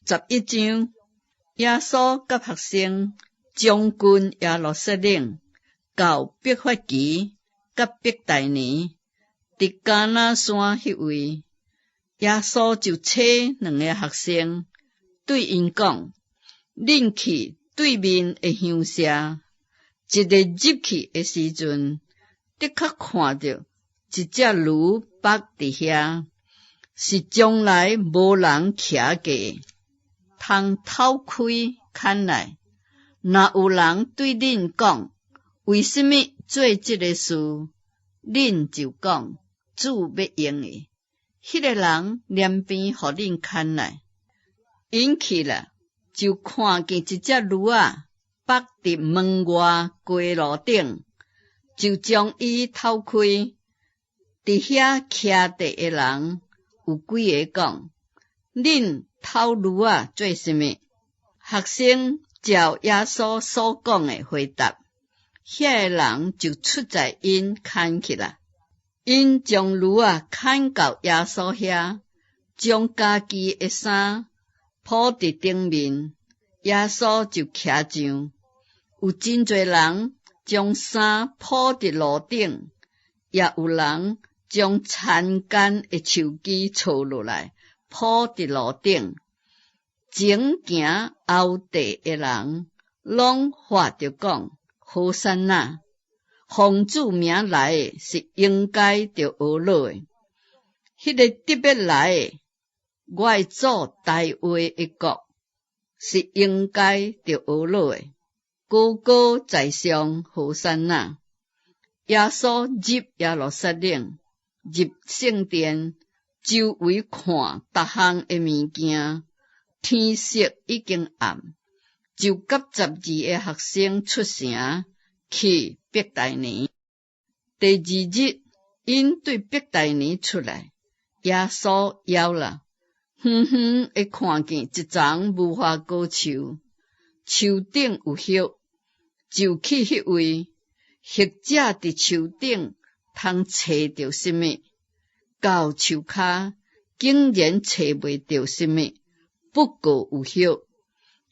11章，耶穌佮學生將近耶路撒冷，到伯法其佮伯大尼，佇橄欖山彼位，耶穌就差兩个學生，對𪜶講：恁去對面的鄉社，一个入去的時陣，的確看著一隻驢縛佇遐，是從來無人騎過的，通偷開牽來。若有人對恁講，為啥物做這个事，恁就講，主欲用伊。彼个人連便予恁牽來。𪜶去了，就看見一隻驢仔縛佇門外街路頂，就將伊偷開。佇遐徛著的人有幾个講：恁偷驢仔做啥物？學生照耶穌所講的回答，遐个人就出載𪜶牽去啦。𪜶將驢仔牽到耶穌遐，將家己的衫鋪佇頂面，耶穌就騎上。有真濟人將衫鋪佇路頂，也有人將田間的樹枝鋤落來鋪佇路頂。前行後綴的人攏喊著講：和散那！奉主名來的是應該著呵咾的。彼个得欲來的，我的祖大衛的國是應該著呵咾的。高高在上，和散那！耶穌入耶路撒冷，入聖殿，周圍看逐項的物件。天色已經暗，就佮12个學生出城去伯大尼。第二日，𪜶對伯大尼出來，耶穌枵啦，遠遠的看見一叢無花果樹，樹頂有葉，就去彼位，或者佇樹頂通揣著啥物，到樹跤竟然揣袂著啥物，不過有葉，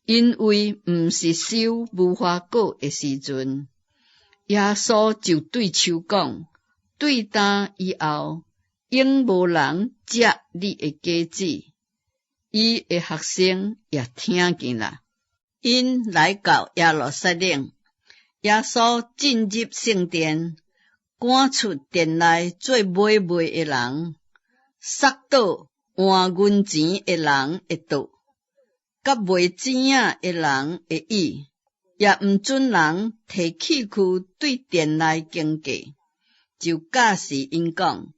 因為毋是收無花果的時陣。耶穌就對樹講：對今以後，永無人食你的果子。伊的學生也聽見啦。𪜶來到耶路撒冷，耶穌進入聖殿，趕出殿內做買賣的人，捒倒換銀錢的人的桌，佮賣錢仔的人的椅，也毋准人提器具對殿內經過，就教示𪜶講：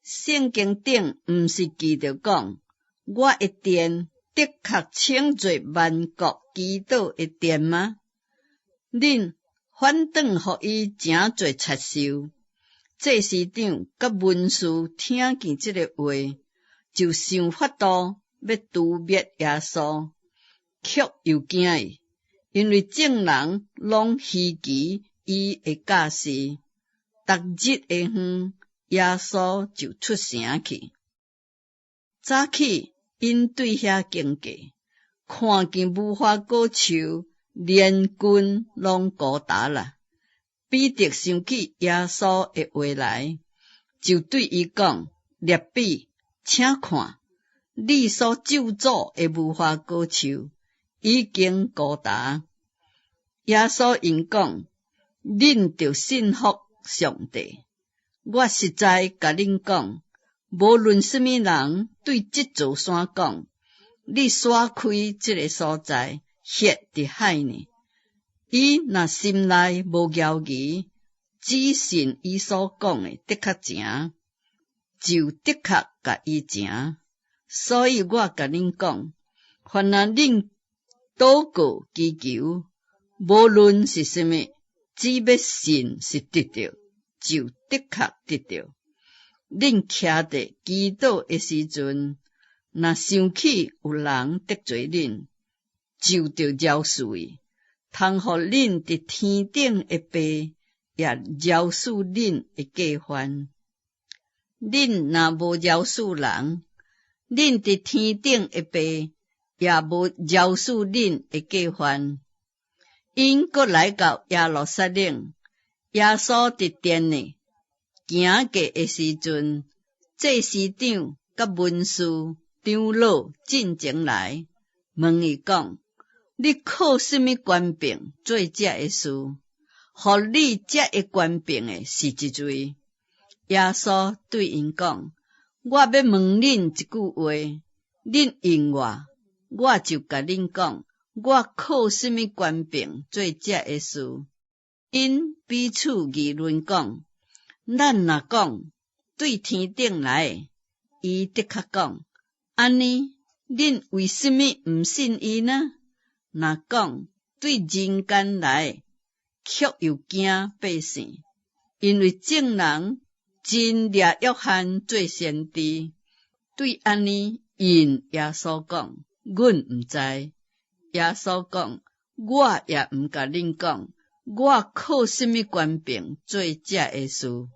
聖經頂毋是記著講，我的殿的確稱做萬國祈禱的殿嗎？恁反轉予伊成做賊岫。祭司長佮文士聽見這个話，就想法度欲誅滅耶穌，卻又驚伊，因為眾人攏稀奇伊的教示。逐日下昏，耶穌就出城去。早起，𪜶對遐經過，看見無花果樹連根攏枯焦啦。彼得想起耶穌的話來，就對伊講：辣彼，請看，你所咒詛的無花果樹已經枯焦。耶穌應講：恁著信服上帝。我實在共恁講，無論啥物人對這座山講，你徙開這个所在，歇佇海裡，伊若心內無猶疑，只信伊所講的的確成，就的確共伊成。所以我共恁講，凡若恁禱告祈求，無論是啥物，只欲信是得著，就的確得著。恁徛佇祈禱的時陣，若想起有人得罪恁，就著饒恕伊，通予恁佇天頂的爸也饒恕恁的過犯。恁若無饒恕人，恁佇天頂的爸也無饒恕恁的過犯。𪜶閣來到耶路撒冷，耶穌佇殿內行過的時陣，祭司長佮文士長老進前來問伊講：你靠啥物權柄做這个事？予你這个權柄的是一位？耶穌對𪜶講：我欲問恁一句話，恁應我，我就共恁講，我靠啥物權柄做這个事？𪜶彼此議論講：咱若講對天頂來，伊的確講：按呢，恁為啥物毋信伊呢？若講對人間來，卻又驚百姓，因為眾人真掠約翰做先知。對按呢，𪜶耶穌講：阮毋知。耶穌講：我也毋共恁講，我靠啥物權柄做這个事。